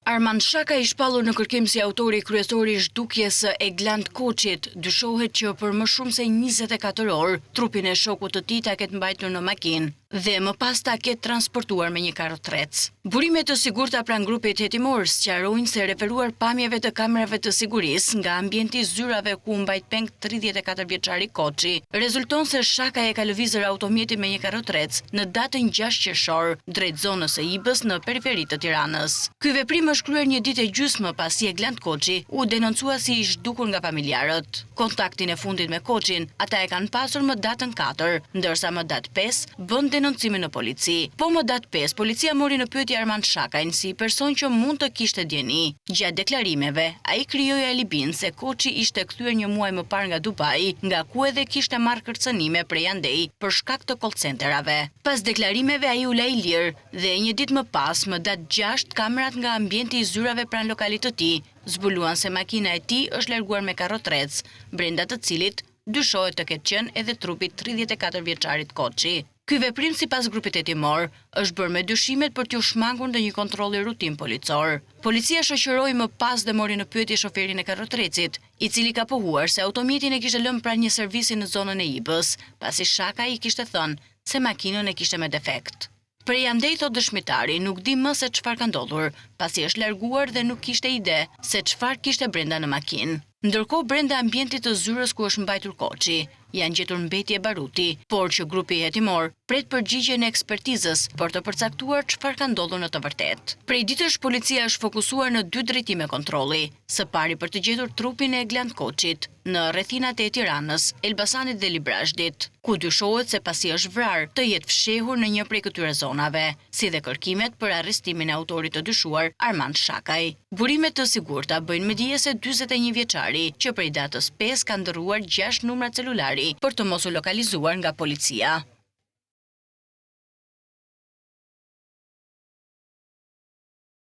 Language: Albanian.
Armand Shakaj i shpallur në kërkim si autori kryesor i zhdukjes së Eglant Koçit, dyshohet që për më shumë se 24 orë, trupin e shokut të tij ta ketë mbajtur në makinë dhe më pas ta ketë transportuar me një karrotrec. Burime të sigurta pranë grupit hetimor sqarojnë se referuar pamjeve të kamerave të sigurisë nga ambienti i zyrave ku u mbajt peng 34 vjeçari Koçi, rezulton se Shakaj e ka lëvizur automjetin me një karrotrec në datën 6 qershor drejt zonës së Ibës në periferi të Tiranës. Ky veprim është kryer një ditë e gjysmë pasi Eglant Koçi u denoncua si i zhdukur nga familjarët. Kontaktin e fundit me Koçin ata e kanë pasur më datën 4, ndërsa më datë 5 bënë denoncimin në polici. Po më datë 5, policia mori në pyetje Armand Shakajn si person që mund të kishte dijeni. Gjatë deklarimeve, ai krijoi alibinë se Koçi ishte kthyer një muaj më parë nga Dubai, nga ku edhe kishte marrë kërcënime prej andej për shkak të call centerave. Pas deklarimeve ai u la i lirë dhe një ditë më pas, më datë 6, kamerat nga ambienti i zyrave pranë lokalit të tij zbuluan se makina e tij është larguar me karrotrec, brenda të cilit dyshohet të ketë qenë edhe trupi 34 vjeçarit Koçi. Ky veprim sipas grupit hetimor është bërë me dyshimet për t'ju shmangur ndonjë kontrolli rutin policor. Policia shoqëroi më pas dhe mori në pyetje shoferin e karrotrecit, i cili ka pohuar se automjetin e kishte lënë pranë një servisi në zonën e Ibës, pasi Shakaj i kishte thënë se makinën e kishte me defekt. Prej andej thot dëshmitari, nuk di më se çfarë ka ndodhur, pasi është larguar dhe nuk kishte ide se çfarë kishte brenda në makinë. Ndërkohë brenda ambientit të zyrës ku është mbajtur Koçi, janë gjetur mbetje baruti, por që grupi hetimor pret përgjigjen e ekspertizës për të përcaktuar çfarë ka ndodhur në të vërtetë. Prej ditësh policia është fokusuar në dy drejtime kontrolli, së pari për të gjetur trupin e Eglant Koçit në rrethinat e Tiranës, Elbasanit dhe Librazhdit, ku dyshohet se pasi është vrarë të jetë fshehur në një prej këtyre zonave, si dhe kërkimet për arrestimin e autorit të dyshuar Armand Shakaj. Burime të sigurta bëjnë me dije se 41 vjeçari që prej datës 5 ka ndërruar 6 numra celulari për të mos u lokalizuar nga policia.